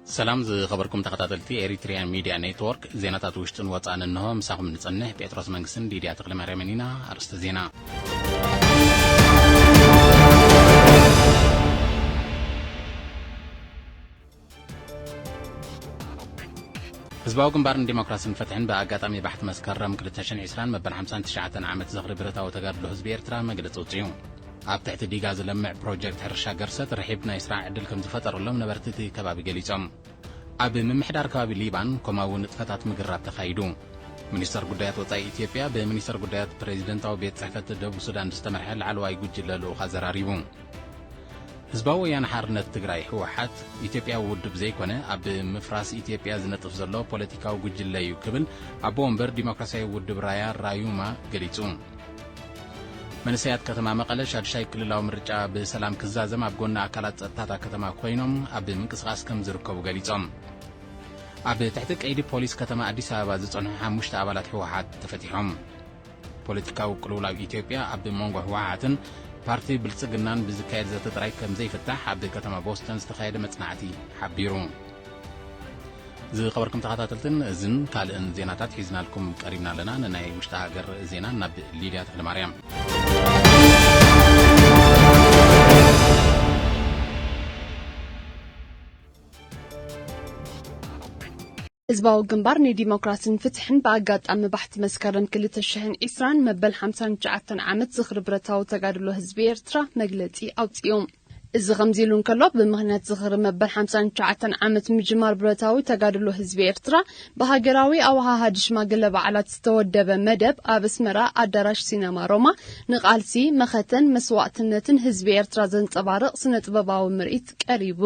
ሰላም ዝኸበርኩም ተኸታተልቲ ኤሪትሪያን ሚድያ ኔትወርክ፣ ዜናታት ውሽጥን ወጻእን እንሆ። ምሳኹም ንጸንሕ ጴጥሮስ መንግስትን ሊድያ ተኽለማርያምን ኢና። ኣርእስተ ዜና። ህዝባዊ ግንባር ንዲሞክራስን ፍትሕን ብኣጋጣሚ ባሕቲ መስከረም ክልተ ሽሕን ዕስራን መበል ሓምሳን ትሽዓተን ዓመት ዝኽሪ ብረታዊ ተጋድሎ ህዝቢ ኤርትራ መግለጺ ኣውጺኡ። ኣብ ትሕቲ ዲጋ ዝለምዕ ፕሮጀክት ሕርሻ ገርሰት ርሒብ ናይ ስራሕ ዕድል ከም ዝፈጠረሎም ነበርቲ እቲ ከባቢ ገሊጾም። ኣብ ምምሕዳር ከባቢ ሊባን ኮማዊ ንጥፈታት ምግራብ ተኻይዱ። ሚኒስተር ጉዳያት ወጻኢ ኢትዮጵያ ብሚኒስተር ጉዳያት ፕሬዚደንታዊ ቤት ጽሕፈት ደቡብ ሱዳን ዝተመርሐ ላዕለዋይ ጉጅለ ልኡኽ ኣዘራሪቡ። ህዝባዊ ወያነ ሓርነት ትግራይ ህወሓት ኢትዮጵያዊ ውድብ ዘይኮነ ኣብ ምፍራስ ኢትዮጵያ ዝነጥፍ ዘሎ ፖለቲካዊ ጉጅለ እዩ ክብል ኣቦ ወንበር ዲሞክራሲያዊ ውድብ ራያ ራዩማ ገሊጹ። መንእሰያት ከተማ መቐለ ሻድሻይ ክልላዊ ምርጫ ብሰላም ክዛዘም ኣብ ጎኒ ኣካላት ጸጥታታ ከተማ ኮይኖም ኣብ ምንቅስቓስ ከም ዝርከቡ ገሊጾም። ኣብ ትሕቲ ቀይዲ ፖሊስ ከተማ ኣዲስ ኣበባ ዝጸንሑ ሓሙሽተ ኣባላት ህወሓት ተፈቲሖም። ፖለቲካዊ ቅልውላው ኢትዮጵያ ኣብ መንጎ ህወሓትን ፓርቲ ብልጽግናን ብዝካየድ ዘተ ጥራይ ከም ዘይፍታሕ ኣብ ከተማ ቦስተን ዝተኻየደ መጽናዕቲ ሓቢሩ። ዝኸበርኩም ተኸታተልትን እዝን ካልእን ዜናታት ሒዝናልኩም ቀሪብና ኣለና። ንናይ ውሽጢ ሃገር ዜና ናብ ሊድያ ተኽለማርያም። ህዝባዊ ግንባር ንዲሞክራስን ፍትሕን ብኣጋጣሚ ባሕቲ መስከረም ክልተ ሽሕን ዕስራን መበል ሓምሳን ትሽዓተን ዓመት ዝኽሪ ብረታዊ ተጋድሎ ህዝቢ ኤርትራ መግለጺ ኣውጺኡ። እዚ ከምዚ ኢሉ እንከሎ፣ ብምኽንያት ዝኽሪ መበል ሓምሳን ትሽዓተን ዓመት ምጅማር ብረታዊ ተጋድሎ ህዝቢ ኤርትራ፣ ብሃገራዊ ኣወሃሃዲ ሽማግለ በዓላት ዝተወደበ መደብ ኣብ ኣስመራ ኣዳራሽ ሲነማ ሮማ ንቓልሲ፣ መኸተን መስዋእትነትን ህዝቢ ኤርትራ ዘንጸባርቕ ስነ ጥበባዊ ምርኢት ቀሪቡ።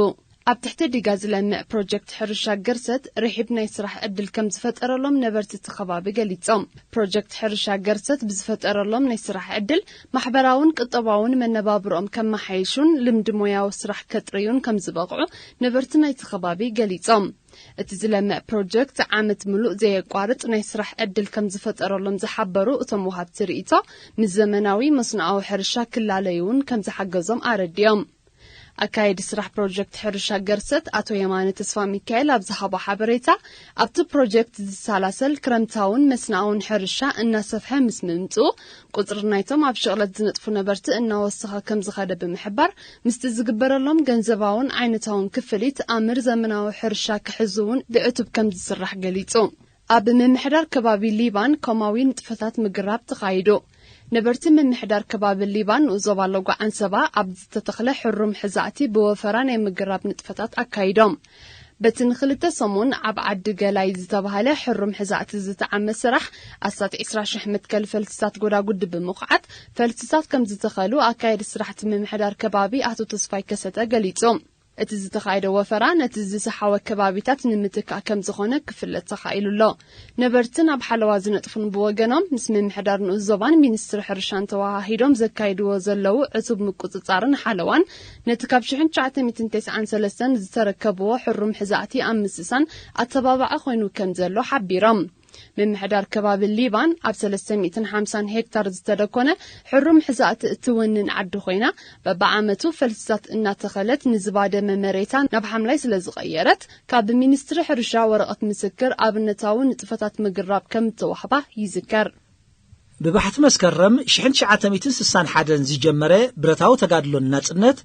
ኣብ ትሕቲ ዲጋ ዝለምዕ ፕሮጀክት ሕርሻ ገርሰት ርሒብ ናይ ስራሕ ዕድል ከም ዝፈጠረሎም ነበርቲ እቲ ከባቢ ገሊጾም። ፕሮጀክት ሕርሻ ገርሰት ብዝፈጠረሎም ናይ ስራሕ ዕድል ማሕበራውን ቁጠባውን መነባብሮኦም ከመሓይሹን ልምዲ ሞያዊ ስራሕ ከጥርዩን ከም ዝበቕዑ ነበርቲ ናይቲ ከባቢ ገሊጾም። እቲ ዝለምዕ ፕሮጀክት ዓመት ምሉእ ዘየቋርጽ ናይ ስራሕ ዕድል ከም ዝፈጠረሎም ዝሓበሩ እቶም ወሃብቲ ርእይቶ፣ ምስ ዘመናዊ መስኖኣዊ ሕርሻ ክላለዩ እውን ከም ዝሓገዞም ኣረዲኦም። ኣካየዲ ስራሕ ፕሮጀክት ሕርሻ ገርሰት ኣቶ የማነ ተስፋ ሚካኤል ኣብ ዝሃቦ ሓበሬታ፣ ኣብቲ ፕሮጀክት ዝሰላሰል ክረምታውን መስናውን ሕርሻ እናሰፍሐ ምስ ምምፅኡ፣ ቁፅሪ ናይቶም ኣብ ሽቕለት ዝነጥፉ ነበርቲ እናወሰኸ ከም ዝኸደ ብምሕባር፣ ምስቲ ዝግበረሎም ገንዘባውን ዓይነታውን ክፍሊት ኣምር ዘመናዊ ሕርሻ ክሕዙ እውን ብዕቱብ ከም ዝስራሕ ገሊፁ። ኣብ ምምሕዳር ከባቢ ሊባን ኮማዊ ንጥፈታት ምግራብ ተኻይዱ። ነበርቲ ምምሕዳር ከባቢ ሊባን ንኡስ ዞባ ሎጎ ዓንሰባ ኣብ ዝተተኽለ ሕሩም ሕዛእቲ ብወፈራ ናይ ምግራብ ንጥፈታት ኣካይዶም። በቲ ንክልተ ሰሙን ኣብ ዓዲ ገላይ ዝተባህለ ሕሩም ሕዛእቲ ዝተዓመ ስራሕ ኣስታት ዕስራ ሽሕ መትከል ፈልስታት ጎዳጉዲ ብምኹዓት ፈልስታት ከም ዝተኸሉ ኣካየዲ ስራሕቲ ምምሕዳር ከባቢ ኣቶ ተስፋይ ከሰተ ገሊጹ። እቲ ዝተኻየደ ወፈራ ነቲ ዝሰሓወ ከባቢታት ንምትካእ ከም ዝኾነ ክፍለጥ ተኻኢሉ ኣሎ። ነበርትን ኣብ ሓለዋ ዝነጥፉን ብወገኖም፣ ምስ ምምሕዳር ንኡስ ዞባን ሚኒስትሪ ሕርሻን ተወሃሂዶም ዘካይድዎ ዘለዉ ዕቱብ ምቁጽጻርን ሓለዋን፣ ነቲ ካብ ሽሕን ትሽዓተ ሚእትን ተስዓን ሰለስተን ዝተረከብዎ ሕሩም ሕዛእቲ ኣብ ምስሳን ኣተባባዒ ኮይኑ ከም ዘሎ ሓቢሮም። ምምሕዳር ከባቢ ሊባን ኣብ ሰለስተ ሚእትን ሓምሳን ሄክታር ዝተደኮነ ሕሩም ሕዛእቲ እትውንን ዓዲ ኮይና፣ በብዓመቱ ፈልስታት እናተኸለት ንዝባደመ መሬታ ናብ ሓምላይ ስለ ዝቐየረት፣ ካብ ሚኒስትሪ ሕርሻ ወረቐት ምስክር ኣብነታዊ ንጥፈታት ምግራብ ከም እተዋህባ ይዝከር። ብባሕቲ መስከረም ሽሕን ትሽዓተ ሚእትን ስሳን ሓደን ዝጀመረ ብረታዊ ተጋድሎን ናጽነት፣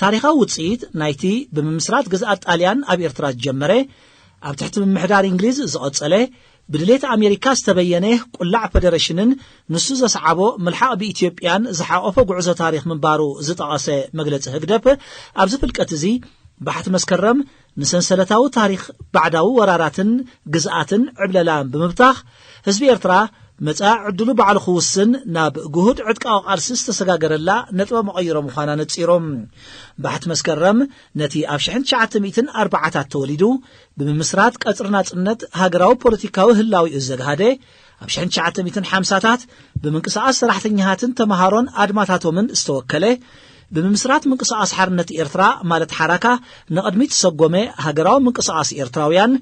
ታሪኻዊ ውጽኢት ናይቲ ብምምስራት ግዝኣት ጣልያን ኣብ ኤርትራ ዝጀመረ፣ ኣብ ትሕቲ ምምሕዳር እንግሊዝ ዝቐጸለ፣ ብድሌት ኣሜሪካ ዝተበየነ ቁላዕ ፈደረሽንን ንሱ ዘስዓቦ ምልሓቕ ብኢትዮጵያን ዝሓቖፈ ጉዕዞ ታሪኽ ምንባሩ ዝጠቐሰ መግለጺ ህግደፍ፣ ኣብዚ ፍልቀት እዚ ባሕቲ መስከረም ንሰንሰለታዊ ታሪኽ ባዕዳዊ ወራራትን ግዝኣትን ዕብለላን ብምብታኽ፣ ህዝቢ ኤርትራ መጻኢ ዕድሉ ባዕሉ ክውስን ናብ ግሁድ ዕጥቃዊ ቃልሲ ዝተሰጋገረላ ነጥበ መቐይሮ ምዃና ነጺሮም። ባሕቲ መስከረም ነቲ ኣብ ሽሕን ትሽዓተ ሚእትን ኣርባዓታት ተወሊዱ ብምምስራት ቀጽሪ ናጽነት ሃገራዊ ፖለቲካዊ ህላዊኡ ዘግሃደ፣ ኣብ ሽሕን ትሽዓተ ሚእትን ሓምሳታት ብምንቅስቓስ ሰራሕተኛታትን ተመሃሮን ኣድማታቶምን ዝተወከለ፣ ብምምስራት ምንቅስቓስ ሓርነት ኤርትራ ማለት ሓራካ ንቕድሚት ዝሰጎመ ሃገራዊ ምንቅስቓስ ኤርትራውያን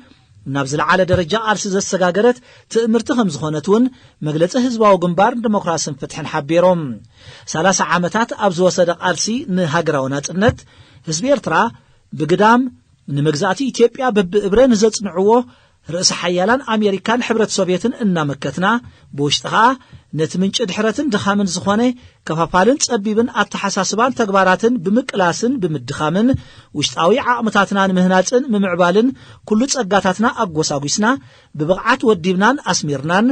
ናብ ዝለዓለ ደረጃ ቃልሲ ዘሰጋገረት ትእምርቲ ከም ዝኾነት እውን መግለጺ ህዝባዊ ግንባር ንዲሞክራስን ፍትሕን ሓቢሮም። ሰላሳ ዓመታት ኣብ ዝወሰደ ቃልሲ ንሃገራዊ ናጽነት፣ ህዝቢ ኤርትራ ብግዳም ንመግዛእቲ ኢትዮጵያ በብእብረ ንዘጽንዕዎ ርእሰ ሓያላን ኣሜሪካን ሕብረት ሶቭየትን እናመከትና፣ ብውሽጢ ኸኣ ነቲ ምንጪ ድሕረትን ድኻምን ዝኾነ ከፋፋልን ጸቢብን ኣተሓሳስባን ተግባራትን ብምቅላስን ብምድኻምን፣ ውሽጣዊ ዓቕምታትና ንምህናጽን ምምዕባልን ኩሉ ጸጋታትና ኣጎሳጒስና፣ ብብቕዓት ወዲብናን ኣስሚርናን፣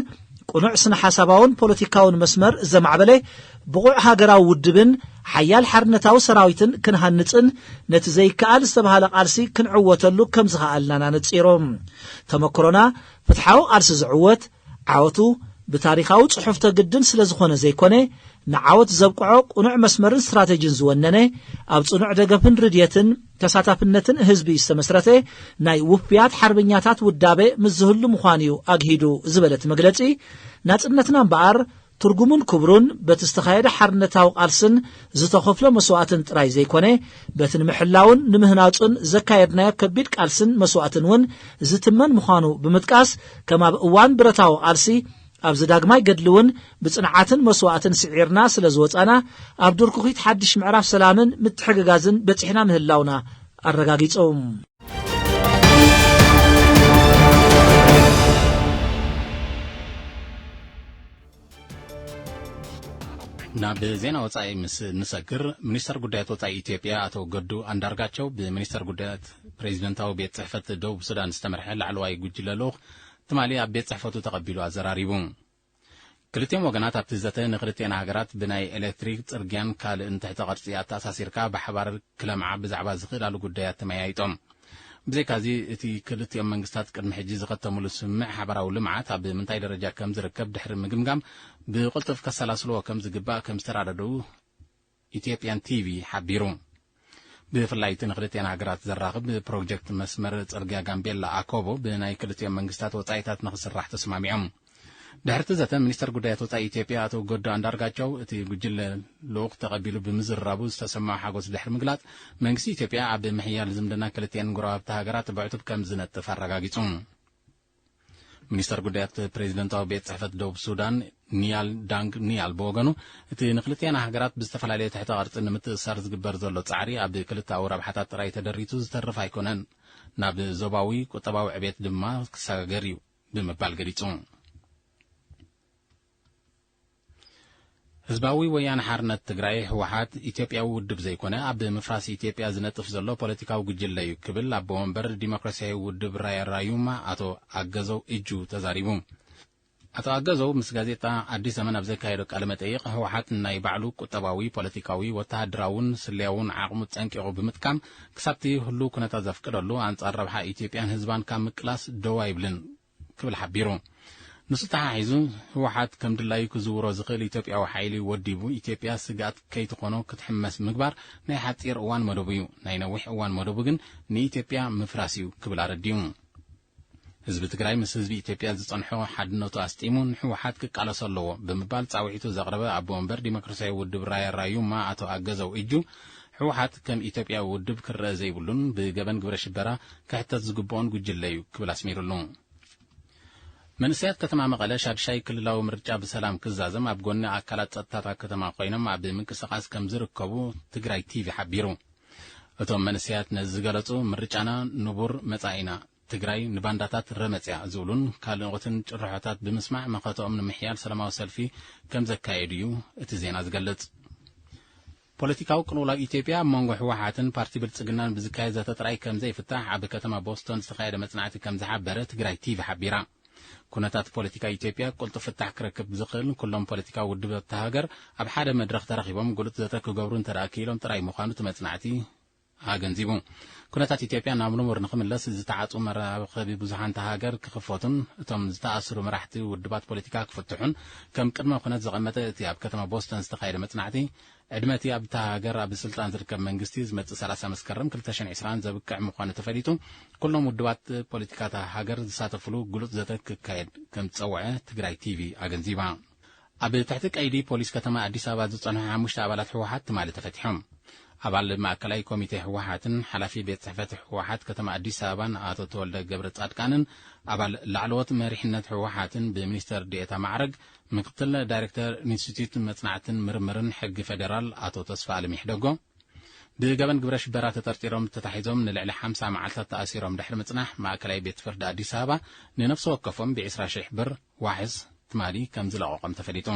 ቅኑዕ ስነ ሓሳባውን ፖለቲካውን መስመር ዘማዕበለ ብቑዕ ሃገራዊ ውድብን ሓያል ሓርነታዊ ሰራዊትን ክንሃንጽን፣ ነቲ ዘይከኣል ዝተባህለ ቃልሲ ክንዕወተሉ ከም ዝኸኣልናን ኣነጺሩ። ተመክሮና ፍትሓዊ ቃልሲ ዝዕወት፣ ዓወቱ ብታሪኻዊ ጽሑፍ ተግድን ስለ ዝኾነ ዘይኮነ፣ ንዓወት ዘብቅዖ ቅኑዕ መስመርን ስትራተጂን ዝወነነ፣ ኣብ ጽኑዕ ደገፍን ርድየትን ተሳታፍነትን ህዝቢ ዝተመስረተ ናይ ውፉያት ሓርበኛታት ውዳበ ምስ ዝህሉ ምዃኑ እዩ ኣግሂዱ ዝበለ እቲ መግለጺ፣ ናጽነትና እምበኣር ትርጉሙን ክብሩን በቲ ዝተኻየደ ሓርነታዊ ቃልስን ዝተኸፍሎ መስዋእትን ጥራይ ዘይኮነ፣ በቲ ንምሕላውን ንምህናጹን ዘካየድናዮ ከቢድ ቃልስን መስዋእትን እውን ዝትመን ምዃኑ ብምጥቃስ፣ ከም ኣብ እዋን ብረታዊ ቃልሲ ኣብዚ ዳግማይ ገድሊ እውን ብጽንዓትን መስዋእትን ስዒርና ስለ ዝወጻና፣ ኣብ ድርኩኺት ሓድሽ ምዕራፍ ሰላምን ምትሕግጋዝን በጺሕና ምህላውና ኣረጋጊጹ። ናብ ዜና ወጻኢ ምስ ንሰግር፣ ሚኒስተር ጉዳያት ወጻኢ ኢትዮጵያ ኣቶ ገዱ ኣንዳርጋቸው ብሚኒስተር ጉዳያት ፕሬዚደንታዊ ቤት ጽሕፈት ደቡብ ሱዳን ዝተመርሐ ላዕለዋይ ጉጅለ ልኡኽ ትማሊ ኣብ ቤት ጽሕፈቱ ተቐቢሉ ኣዘራሪቡ። ክልቲኦም ወገናት ኣብቲ ዘተ ንክልቲኣን ሃገራት ብናይ ኤሌክትሪክ፣ ጽርግያን ካልእን ትሕተ ቅርጺ ኣተኣሳሲርካ ብሓባር ክለምዓ ብዛዕባ ዝኽእላሉ ጉዳያት ተመያይጦም። ብዘይካዚ፣ እቲ ክልቲኦም መንግስታት ቅድሚ ሕጂ ዝኸተሙሉ ስምምዕ ሓባራዊ ልምዓት ኣብ ምንታይ ደረጃ ከም ዝርከብ ድሕሪ ምግምጋም፣ ብቕልጡፍ ከሰላስልዎ ከም ዝግባእ ከም ዝተራደዱ ኢትዮጵያን ቲቪ ሓቢሩ። ብፍላይ እቲ ንክልቲኣን ሃገራት ዘራኽብ ፕሮጀክት መስመር ጽርግያ ጋምቤላ ኣኮቦ ብናይ ክልቲኦም መንግስታት ወጻኢታት ንኽስራሕ ተስማሚዖም። ድሕሪ እቲ ዘተ፣ ሚኒስተር ጉዳያት ወጻኢ ኢትዮጵያ ኣቶ ገዱ ኣንዳርጋቸው፣ እቲ ጉጅለ ልኡኽ ተቐቢሉ ብምዝርራቡ ዝተሰምዖ ሓጎስ ድሕሪ ምግላጽ፣ መንግስቲ ኢትዮጵያ ኣብ ምሕያል ዝምድና ክልቲኣን ጎረባብቲ ሃገራት ብዕቱብ ከም ዝነጥፍ ኣረጋጊጹ። ሚኒስተር ጉዳያት ፕሬዚደንታዊ ቤት ጽሕፈት ደቡብ ሱዳን ኒያል ዳንግ ኒያል ብወገኑ፣ እቲ ንክልቲኣን ሃገራት ብዝተፈላለየ ትሕተ ቅርጺ ንምትእስሳር ዝግበር ዘሎ ጻዕሪ ኣብ ክልተኣዊ ረብሓታት ጥራይ ተደሪቱ ዝተርፍ ኣይኮነን፣ ናብ ዞባዊ ቁጠባዊ ዕቤት ድማ ክሰጋገር እዩ ብምባል ገሊጹ። ህዝባዊ ወያነ ሓርነት ትግራይ፣ ህወሓት፣ ኢትዮጵያዊ ውድብ ዘይኮነ፣ ኣብ ምፍራስ ኢትዮጵያ ዝነጥፍ ዘሎ ፖለቲካዊ ጉጅለ እዩ ክብል ኣቦ ወንበር ዲሞክራሲያዊ ውድብ ራያ ራዩማ ኣቶ ኣገዘው እጁ ተዛሪቡ። ኣቶ ኣገዘው ምስ ጋዜጣ ኣዲስ ዘመን ኣብ ዘካየዶ ቃለ መጠይቕ፣ ህወሓት ናይ ባዕሉ ቁጠባዊ፣ ፖለቲካዊ፣ ወተሃደራውን ስለያውን ዓቕሙ ጠንቂቑ ብምጥቃም፣ ክሳብቲ ህሉው ኩነታት ዘፍቅደሉ፣ ኣንጻር ረብሓ ኢትዮጵያን ህዝባን ካብ ምቅላስ ደው ኣይብልን ክብል ሓቢሩ። ንሱ ተሓሒዙ፣ ህወሓት ከም ድላዩ ክዝውሮ ዝኽእል ኢትዮጵያዊ ሓይሊ ወዲቡ፣ ኢትዮጵያ ስግኣት ከይትኾኖ ክትሕመስ ምግባር ናይ ሓጺር እዋን መደቡ እዩ። ናይ ነዊሕ እዋን መደቡ ግን ንኢትዮጵያ ምፍራስ እዩ ክብል ኣረዲኡ። ህዝቢ ትግራይ ምስ ህዝቢ ኢትዮጵያ ዝጸንሖ ሓድነቱ ኣስጢሙ ንህወሓት ክቃለሶ ኣለዎ ብምባል ጻውዒቱ ዘቕረበ ኣቦ ወንበር ዲሞክራሲያዊ ውድብ ራያ ራዩማ ኣቶ ኣገዘው እጁ፣ ህወሓት ከም ኢትዮጵያዊ ውድብ ክረአ ዘይብሉን ብገበን ግብረ ሽበራ ክሕተት ዝግብኦን ጉጅለ እዩ ክብል ኣስሚሩሉ። መንእሰያት ከተማ መቐለ ሻድሻይ ክልላዊ ምርጫ ብሰላም ክዛዘም ኣብ ጎኒ ኣካላት ጸጥታታ ከተማ ኮይኖም ኣብ ምንቅስቓስ ከም ዝርከቡ ትግራይ ቲቪ ሓቢሩ። እቶም መንእሰያት ነዚ ዝገለጹ፣ ምርጫና ንቡር መጻኢና፣ ትግራይ ንባንዳታት ረመጽያ ዝብሉን ካልኦትን ጭርሖታት ብምስማዕ መኸተኦም ንምሕያል ሰላማዊ ሰልፊ ከም ዘካየዱ እዩ እቲ ዜና ዝገልጽ። ፖለቲካዊ ቅልውላው ኢትዮጵያ ኣብ መንጎ ህወሓትን ፓርቲ ብልጽግናን ብዝካየድ ዘተ ጥራይ ከም ዘይፍታሕ ኣብ ከተማ ቦስቶን ዝተኻየደ መጽናዕቲ ከም ዝሓበረ ትግራይ ቲቪ ሓቢራ። ኩነታት ፖለቲካ ኢትዮጵያ ቅልጡፍ ፍታሕ ክረክብ ዝኽእል ኩሎም ፖለቲካዊ ውድባት እታ ሃገር ኣብ ሓደ መድረኽ ተረኺቦም ግሉጽ ዘተ ክገብሩ እንተ ደኣ ክኢሎም ጥራይ ምዃኑ እቲ መጽናዕቲ ኣገንዚቡ። ኩነታት ኢትዮጵያ ናብ ንቡር ንኽምለስ ዝተዓጽዉ መራኸቢ ብዙሓን እታ ሃገር ክኽፈቱን እቶም ዝተኣስሩ መራሕቲ ውድባት ፖለቲካ ክፍትሑን ከም ቅድመ ኩነት ዘቐመጠ እቲ ኣብ ከተማ ቦስተን ዝተኻየደ መጽናዕቲ፣ ዕድመ እቲ ኣብታ ሃገር ኣብ ስልጣን ዝርከብ መንግስቲ ዝመጽእ ሰላሳ መስከረም ክልተ ሽሕን ዕስራን ዘብቅዕ ምዃኑ ተፈሊጡ፣ ኩሎም ውድባት ፖለቲካ እታ ሃገር ዝሳተፍሉ ግሉጽ ዘተ ክካየድ ከም ዝጸውዐ ትግራይ ቲቪ ኣገንዚባ። ኣብ ትሕቲ ቀይዲ ፖሊስ ከተማ ኣዲስ ኣበባ ዝጸንሑ ሓሙሽተ ኣባላት ህወሓት ትማሊ ተፈቲሖም። ኣባል ማእከላይ ኮሚቴ ህወሓትን ሓላፊ ቤት ጽሕፈት ህወሓት ከተማ ኣዲስ ኣበባን ኣቶ ተወልደ ገብረ ጻድቃንን ኣባል ላዕለዎት መሪሕነት ህወሓትን ብሚኒስተር ዴኤታ ማዕረግ ምክትል ዳይሬክተር ኢንስቲትዩት መጽናዕትን ምርምርን ሕጊ ፌዴራል ኣቶ ተስፋ ኣለም ይሕደጎ፣ ብገበን ግብረ ሽበራ ተጠርጢሮም ተታሒዞም ንልዕሊ ሓምሳ መዓልታት ተኣሲሮም ድሕሪ ምጽናሕ፣ ማእከላይ ቤት ፍርዲ ኣዲስ ኣበባ ንነፍሲ ወከፎም ብ20 ሺሕ ብር ዋሕስ ትማሊ ከም ዝለቐቖም ተፈሊጡ።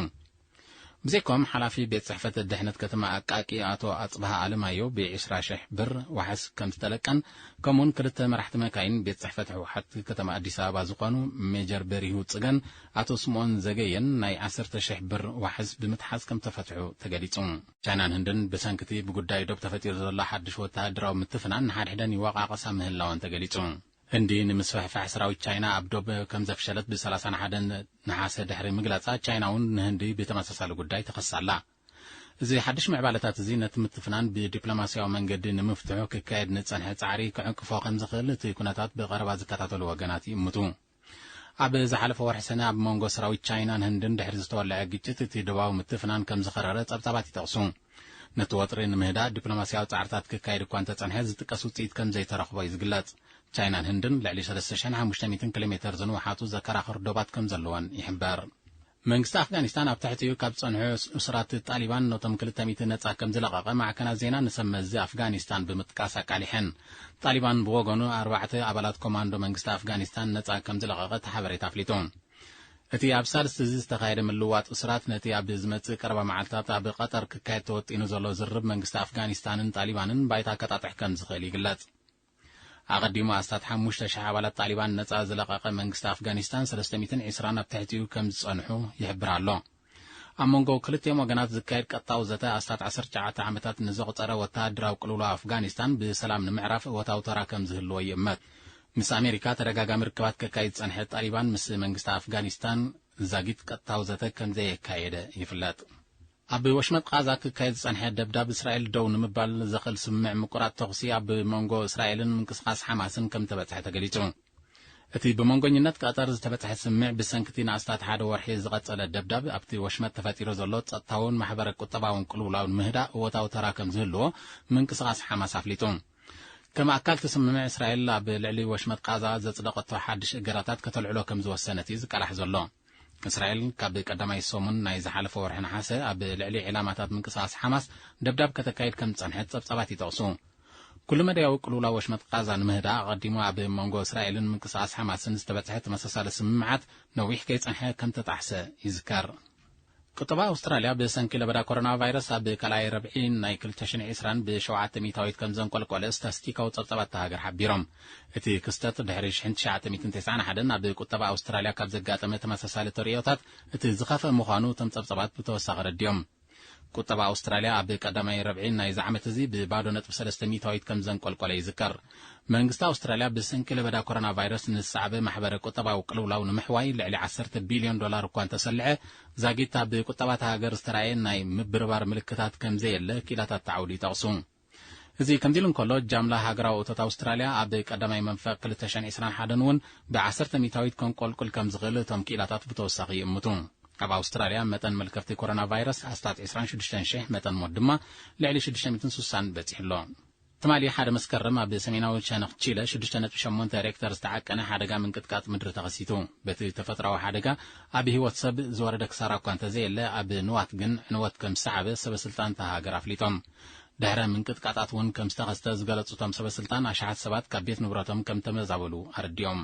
ብዘይኮም ሓላፊ ቤት ጽሕፈት ድሕነት ከተማ ኣቃቂ ኣቶ ኣጽብሃ ኣለማዮ ብ20 ሺሕ ብር ዋሕስ ከም ዝተለቀን፣ ከምኡውን ክልተ መራሕቲ መካይን ቤት ጽሕፈት ህወሓት ከተማ ኣዲስ ኣበባ ዝኾኑ ሜጀር በሪሁ ጽገን ኣቶ ስምኦን ዘገየን ናይ 10 ሺሕ ብር ዋሕስ ብምትሓዝ ከም ተፈትሑ ተገሊጹ። ቻይናን ህንድን ብሰንክቲ ብጉዳይ ዶብ ተፈጢሩ ዘሎ ሓድሽ ወተሃደራዊ ምትፍናን ንሓድሕደን ይወቃቀሳ ምህላወን ተገሊጹ። ህንዲ ንምስፍሕፋሕ ሰራዊት ቻይና ኣብ ዶብ ከም ዘፍሸለት ብ31 ነሓሰ ድሕሪ ምግላጻ፣ ቻይና እውን ንህንዲ ብተመሳሳሊ ጉዳይ ትኸሳ ኣላ። እዚ ሓድሽ ምዕባለታት እዚ ነቲ ምትፍናን ብዲፕሎማስያዊ መንገዲ ንምፍትሑ ክካየድ ንጸንሐ ጻዕሪ ክዕንቅፎ ከም ዝኽእል እቲ ኩነታት ብቐረባ ዝከታተሉ ወገናት ይእምቱ። ኣብ ዝሓለፈ ወርሒ ሰነ ኣብ መንጎ ሰራዊት ቻይናን ህንድን ድሕሪ ዝተወልዐ ግጭት እቲ ዶባዊ ምትፍናን ከም ዝኸረረ ጸብጻባት ይጠቕሱ። ነቲ ወጥሪ ንምህዳእ ዲፕሎማስያዊ ጻዕርታት ክካየድ እኳ እንተጸንሐ ዝጥቀስ ውጽኢት ከም ዘይተረኽቦ እዩ ዝግለጽ። ቻይናን ህንድን ልዕሊ 3,500 ኪሎ ሜተር ዝንውሓቱ ዘከራኽር ዶባት ከም ዘለወን ይሕበር። መንግስቲ ኣፍጋኒስታን ኣብ ትሕቲኡ ካብ ዝጸንሑ እሱራት ጣሊባን ነቶም 200 ነጻ ከም ዝለቐቐ ማዕከናት ዜና ንሰብ መዚ ኣፍጋኒስታን ብምጥቃስ ኣቃሊሐን። ጣሊባን ብወገኑ ኣርባዕተ ኣባላት ኮማንዶ መንግስቲ ኣፍጋኒስታን ነጻ ከም ዝለቐቐ እቲ ሓበሬታ ኣፍሊጡ። እቲ ኣብ ሳልስቲ እዚ ዝተኻየደ ምልውዋጥ እሱራት ነቲ ኣብ ዝመጽእ ቀረባ መዓልታት ኣብ ቀጠር ክካየድ ተወጢኑ ዘሎ ዝርርብ መንግስቲ ኣፍጋኒስታንን ጣሊባንን ባይታ ከጣጥሕ ከም ዝኽእል ይግለጽ። ኣቐዲሙ ኣስታት 5,000 ኣባላት ጣሊባን ነጻ ዝለቐቐ መንግስቲ ኣፍጋኒስታን 320 ኣብ ትሕቲኡ ከም ዝጸንሑ ይሕብር ኣሎ። ኣብ መንጎ ክልቲኦም ወገናት ዝካየድ ቀጥታዊ ዘተ ኣስታት 19 ዓመታት ንዘቑጸረ ወተሃደራዊ ቅልውላው ኣፍጋኒስታን ብሰላም ንምዕራፍ እወታዊ ተራ ከም ዝህልዎ ይእመት። ምስ ኣሜሪካ ተደጋጋሚ ርክባት ከካይድ ዝጸንሐ ጣሊባን ምስ መንግስቲ ኣፍጋኒስታን ዛጊት ቀጥታዊ ዘተ ከም ዘየካየደ ይፍለጥ። ኣብ ወሽመጥ ቃዛ ክካየድ ዝጸንሐ ደብዳብ እስራኤል ደው ንምባል ዘኽእል ስምምዕ ምቁራጽ ተኹሲ ኣብ መንጎ እስራኤልን ምንቅስቓስ ሓማስን ከም ተበጽሐ ተገሊጹ። እቲ ብመንጎኝነት ቀጠር ዝተበጽሐ ስምምዕ ብሰንክቲ ንኣስታት ሓደ ወርሒ ዝቐጸለ ደብዳብ ኣብቲ ወሽመጥ ተፈጢሩ ዘሎ ጸጥታውን ማሕበረ ቁጠባውን ቅልውላው ንምህዳእ እወታዊ ተራ ከም ዝህልዎ ምንቅስቓስ ሓማስ ኣፍሊጡ። ከም ኣካል እቲ ስምምዕ እስራኤል ኣብ ልዕሊ ወሽመጥ ቃዛ ዘጽደቐቶ ሓድሽ እገዳታት ከተልዕሎ ከም ዝወሰነት እዩ ዝቃላሕ ዘሎ። እስራኤል ካብ ቀዳማይ ሰሙን ናይ ዝሓለፈ ወርሒ ነሓሰ ኣብ ልዕሊ ዕላማታት ምንቅስቓስ ሓማስ ደብዳብ ከተካይድ ከም ዝጸንሐት ጸብጻባት ይጠቕሱ። ኩሉ መዳያዊ ቅልውላው ወሽመጥ ቃዛ ንምህዳእ ኣቐዲሙ ኣብ መንጎ እስራኤልን ምንቅስቓስ ሓማስን ዝተበጽሐ ተመሳሳሊ ስምምዓት ነዊሕ ከይጸንሐ ከም ተጣሕሰ ይዝከር። ቁጠባ ኣውስትራልያ ብሰንኪ ለበዳ ኮሮና ቫይረስ ኣብ ካልኣይ ረብዒ ናይ 2020 ብ7 ሚእታዊት ከም ዘንቆልቆለ ስታስቲካዊ ጸብጻባት እታ ሃገር ሓቢሮም። እቲ ክስተት ድሕሪ 1991 ኣብ ቁጠባ ኣውስትራልያ ካብ ዘጋጠመ ተመሳሳሊ ተርእዮታት እቲ ዝኸፍአ ምዃኑ እቶም ጸብጻባት ብተወሳኺ ኣረዲኦም። ቁጠባ ኣውስትራልያ ኣብ ቀዳማይ ረብዒ ናይዚ ዓመት እዚ ብ0.3 ሚእታዊት ከም ዘንቆልቆለ ይዝከር። መንግስቲ ኣውስትራልያ ብሰንኪ ለበዳ ኮሮና ቫይረስ ንዝሰዓበ ማሕበረ ቁጠባዊ ቅልውላው ንምሕዋይ ልዕሊ 10 ቢልዮን ዶላር እኳ እንተሰልዐ፣ ዛጊት ኣብ ቁጠባ እታ ሃገር ዝተራእየ ናይ ምብርባር ምልክታት ከም ዘየለ ክኢላታት እቲ ዓውዲ ይጠቕሱ። እዚ ከምዚ ኢሉ እንከሎ፣ ጃምላ ሃገራዊ እቶት ኣውስትራልያ ኣብ ቀዳማይ መንፈቕ 2021 እውን ብ10 ሚእታዊት ከንቆልቁል ከም ዝኽእል እቶም ክኢላታት ብተወሳኺ ይእምቱ። ኣብ ኣውስትራልያ መጠን መልከፍቲ ኮሮና ቫይረስ ኣስታት 26,000፣ መጠን ሞት ድማ ልዕሊ 660 በጺሑ ኣሎ። ትማሊ ሓደ መስከረም ኣብ ሰሜናዊ ሸነኽ ቺለ 6.8 ሬክተር ዝተዓቀነ ሓደጋ ምንቅጥቃጥ ምድሪ ተኸሲቱ። በቲ ተፈጥሮኣዊ ሓደጋ ኣብ ህይወት ሰብ ዝወረደ ክሳራ እኳ እንተዘየለ፣ ኣብ ንዋት ግን ዕንወት ከም ዝሰዓበ ሰበ ስልጣን እታ ሃገር ኣፍሊጦም። ድሕረ ምንቅጥቃጣት እውን ከም ዝተኸስተ ዝገለጹ እቶም ሰበ ስልጣን፣ ኣሽሓት ሰባት ካብ ቤት ንብረቶም ከም ተመዛበሉ ኣረዲኦም።